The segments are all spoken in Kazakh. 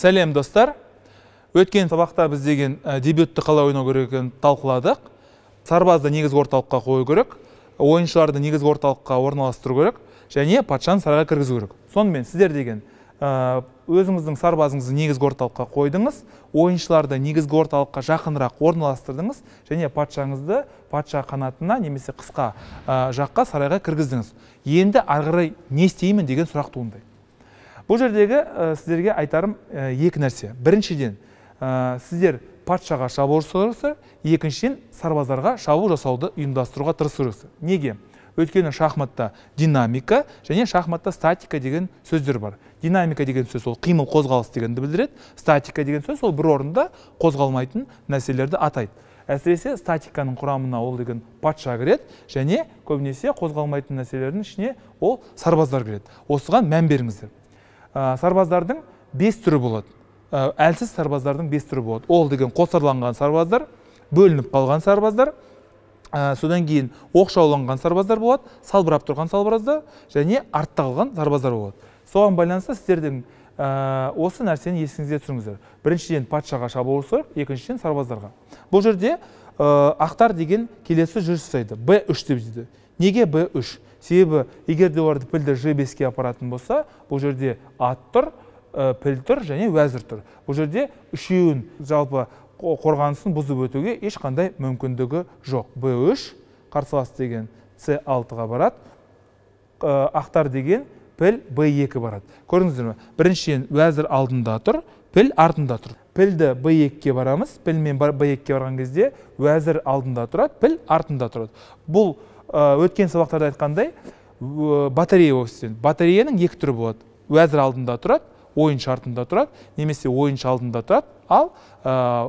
Сәлем, достар! Өткен сабақта біз деген дебютті қалай ойнау керек екенін талқыладық. Сарбазды негізгі орталыққа қою керек, ойыншыларды негізгі орталыққа орналастыру керек және патшаны сарайға кіргізу керек. Сонымен сіздер деген өзіңіздің сарбазыңызды негізгі орталыққа қойдыңыз, ойыншыларды негізгі орталыққа жақынырақ орналастырдыңыз және патшаңызды патша қанатына немесе қысқа жаққа сарайға кіргіздіңіз. Енді ары қарай не істеймін деген сұрақ туындайды. Бұл жердегі сіздерге айтарым екі нәрсе. Біріншіден, сіздер патшаға шабуыл жасау, екіншіден, сарбаздарға шабуыл жасауды ұйымдастыруға тырысу керексіздер. Неге? Өйткені шахматта динамика және шахматта статика деген сөздер бар. Динамика деген сөз ол қимыл, қозғалыс дегенді білдіреді. Статика деген сөз ол бір орында қозғалмайтын нәрселерді атайды. Әсіресе статиканың құрамына ол деген патша кіреді және көбінесе қозғалмайтын нәрселердің ішіне ол сарбаздар кіреді. Осыған мән беріңіздер. Сарбаздардың 5 түрі болады. Әлсіз сарбаздардың 5 түрі болады. Ол деген қосарланған сарбаздар, бөлініп қалған сарбаздар, содан кейін оқшауланған сарбаздар болады, салбырап тұрған сарбаздар және артта қалған сарбаздар болады. Соған байланысты сіздердің осы нәрсені есіңізге түсіріңіздер. Біріншіден, патшаға шабуыл жасау, екіншіден, сарбаздарға. Бұл жерде ақтар деген келесі жүріс жасайды. Б3 деп дейді. Неге Б3? Себебі егер де оларды пілді Ж5-ке апаратын болса, бұл жерде ат тұр, піл тұр және уәзір тұр. Бұл жерде үшеуін жалпы қорғанысын бұзып өтуге ешқандай мүмкіндігі жоқ. Б3 қарсылас деген С6-ға барады, ақтар деген піл Б2 барады. Көрдіңіздер ме? Біріншіден, уәзір алдында тұр, піл артында тұр. Пілді Б2-ке барамыз, пілмен Б2-ке барған кезде уәзір алдында тұрады, піл артында тұрады. Бұл өткен сабақтарда айтқандай батарея болып істелінеді. Батареяның екі түрі болады. Уәзір алдында тұрады, ойыншы артында тұрады, немесе ойыншы алдында тұрады, ал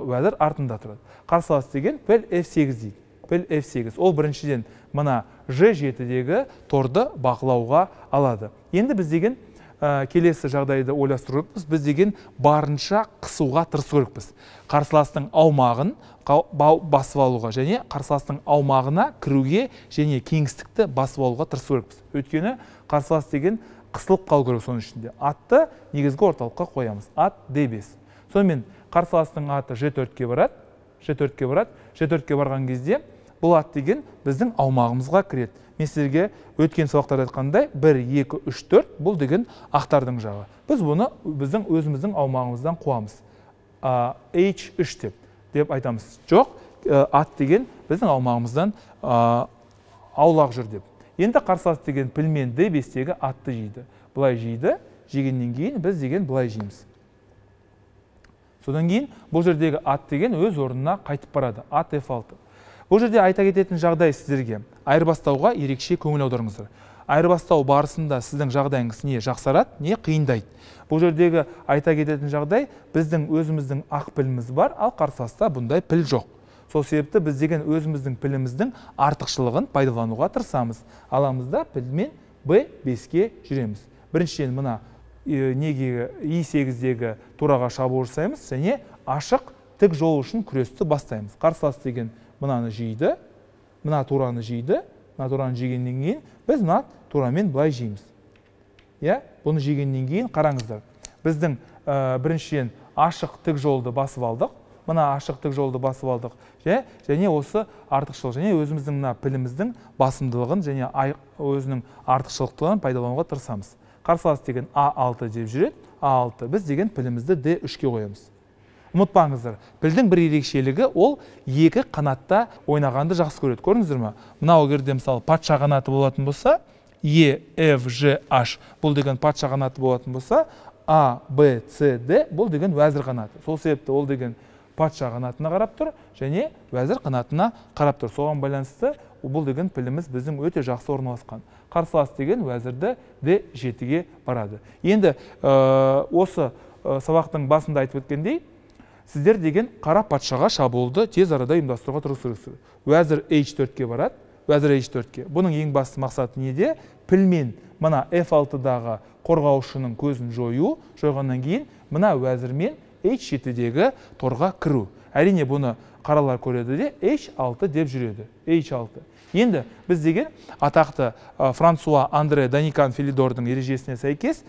уәзір артында тұрады. Қарсылас деген піл F8 дейді. Піл F8. Ол біріншіден мына Ж7-дегі торды бақылауға алады. Енді біз деген келесі жағдайды ойластыру керекпіз. Біз деген барынша қысуға тырысу керекпіз. Қарсыластың аумағын басып алуға және қарсыластың аумағына кіруге және кеңістікті басып алуға тырысу керекпіз. Өйткені қарсылас деген қысылып қалу керек соның ішінде. Атты негізгі орталыққа қоямыз. Ат D5. Сонымен қарсыластың аты Ж4-ке барады. Ж4-ке барады. Ж4-ке барған кезде бұл ат деген біздің аумағымызға кіреді. Мен сіздерге өткен сабақтарда айтқандай 1, 2, 3, 4 бұл деген ақтардың жағы. Біз бұны біздің өзіміздің аумағымыздан қуамыз. H3 деп айтамыз. Жоқ, ат деген біздің аумағымыздан аулақ жүр деп. Енді қарсылас деген пілмен D5-тегі атты жейді. Былай жейді, жегеннен кейін біз деген былай жейміз. Содан кейін бұл жердегі ат деген өз орнына қайтып барады. Ат F6. Бұл жерде айта кететін жағдай сіздерге. Айырбастауға ерекше көңіл аударыңыздар. Айырбастау барысында сіздің жағдайыңыз не жақсарады, не қиындайды. Бұл жердегі айта кететін жағдай, біздің өзіміздің ақ піліміз бар, ал қарсыласта бұндай піл жоқ. Сол себепті біз деген өзіміздің піліміздің артықшылығын пайдалануға тырысамыз. Аламыз да пілмен Б5-ке жүреміз. Біріншіден мына неге И8-дегі тураға шабуыл жасаймыз және ашық тік жол үшін күресті бастаймыз. Қарсылас деген мынаны жейді, мына тураны жейді, мына тураны жегеннен кейін біз мына турамен былай жейміз. Иә, бұны жегеннен кейін қараңыздар. Біздің біріншіден ашық тік жолды басып алдық. Мына ашық тік жолды басып алдық. Және осы артықшылық, және өзіміздің мына піліміздің басымдылығын және өзінің артықшылықтығын пайдалануға тырысамыз. Қарсылас деген А6 деп жүреді. А6. Біз деген пілімізді Д3-ке қоямыз. Ұмытпаңыздар, пілдің бір ерекшелігі ол екі қанатта ойнағанды жақсы көреді. Көрдіңіздер ме? Мынау егер де мысалы патша қанаты болатын болса, Е, Ф, Ж, H бұл деген патша қанаты болатын болса, А, Б, С, Д бұл деген уәзір қанаты. Сол себепті ол деген патша қанатына қарап тұр және уәзір қанатына қарап тұр. Соған байланысты бұл деген піліміз біздің өте жақсы орналасқан. Қарсылас деген уәзірді Д7-ге барады. Енді осы сабақтың басында айтып өткендей, сіздер деген қара патшаға шабуылды тез арада ұйымдастыруға тырысу керексіздер. Уәзір H4-ке барады, уәзір H4-ке. Бұның ең басты мақсаты неде? Пілмен мына F6-дағы қорғаушының көзін жою, жойғаннан кейін мына уәзірмен H7-дегі торға кіру. Әрине бұны қаралар көреді де H6 деп жүреді. H6. Енді біз деген атақты Франсуа Андре Даникан Филидордың ережесіне сәйкес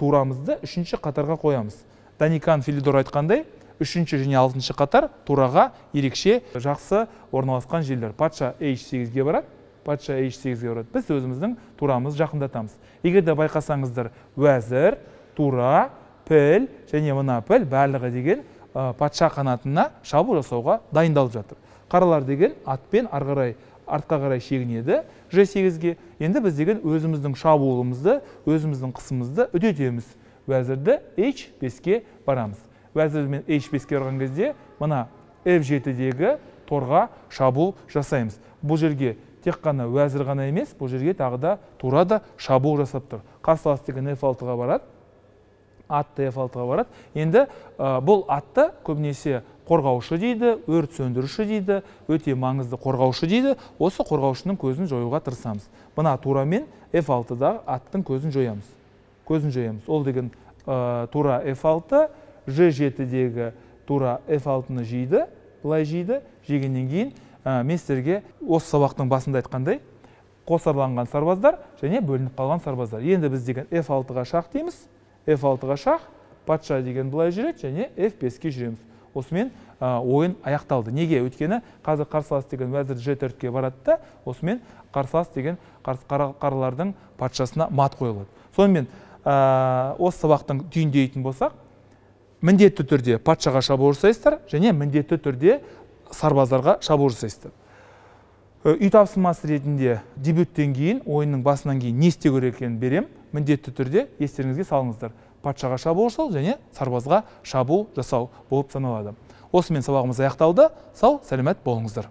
турамызды 3-ші қатарға қоямыз. Даникан Филидор айтқандай, 3-ші және 6-шы қатар тураға ерекше жақсы орналасқан жерлер. Патша H8-ге барады, патша H8-ге барады. Біз өзіміздің турамызды жақындатамыз. Егер де байқасаңыздар, уәзір, тура, піл және мына піл барлығы деген патша қанатына шабуыл жасауға дайындалып жатыр. Қаралар деген атпен ары қарай, артқа қарай шегінеді Ж8-ге. Енді біз деген өзіміздің шабуылымызды, өзіміздің қысымызды үдетеміз. Уәзірді H5-ке барамыз. Уәзірмен H5-ке барған кезде мына F7-дегі торға шабуыл жасаймыз. Бұл жерге тек қана уәзір ғана емес, бұл жерге тағы да тура да шабуыл жасап тұр. Қарсылас деген F6-ға барады, атты F6-ға барады. Енді бұл атты көбінесе қорғаушы дейді, өрт сөндіруші дейді, өте маңызды қорғаушы дейді. Осы қорғаушының көзін жоюға тырысамыз. Мына турамен F6-дағы аттың көзін жоямыз. Көзін жоямыз. Ол деген тура F6, Ж7-дегі тура F6-ны жейді, былай жейді. Жегеннен кейін мен сіздерге осы сабақтың басында айтқандай, қосарланған сарбаздар және бөлініп қалған сарбаздар. Енді біз деген F6-ға шах дейміз. F6-ға шах, патша деген былай жүреді және F5-ке жүреміз. Осымен ойын аяқталды. Неге? Өйткені қазір қарсылас деген уәзір Ж4-ке барады да, осымен қарсылас деген қаралардың патшасына мат қойылады. Сонымен осы сабақтың түйіндейтін болсақ, міндетті түрде патшаға шабуыл жасайсыздар және міндетті түрде сарбаздарға шабуыл жасайсыздар. Үй тапсырмасы ретінде дебюттен кейін, ойынның басынан кейін не істеу керек екенін берем. Міндетті түрде естеріңізге салыңыздар. Патшаға шабуыл жасау және сарбазға шабуыл жасау болып саналады. Осымен сабағымыз аяқталды. Сау, сәлемет болыңыздар.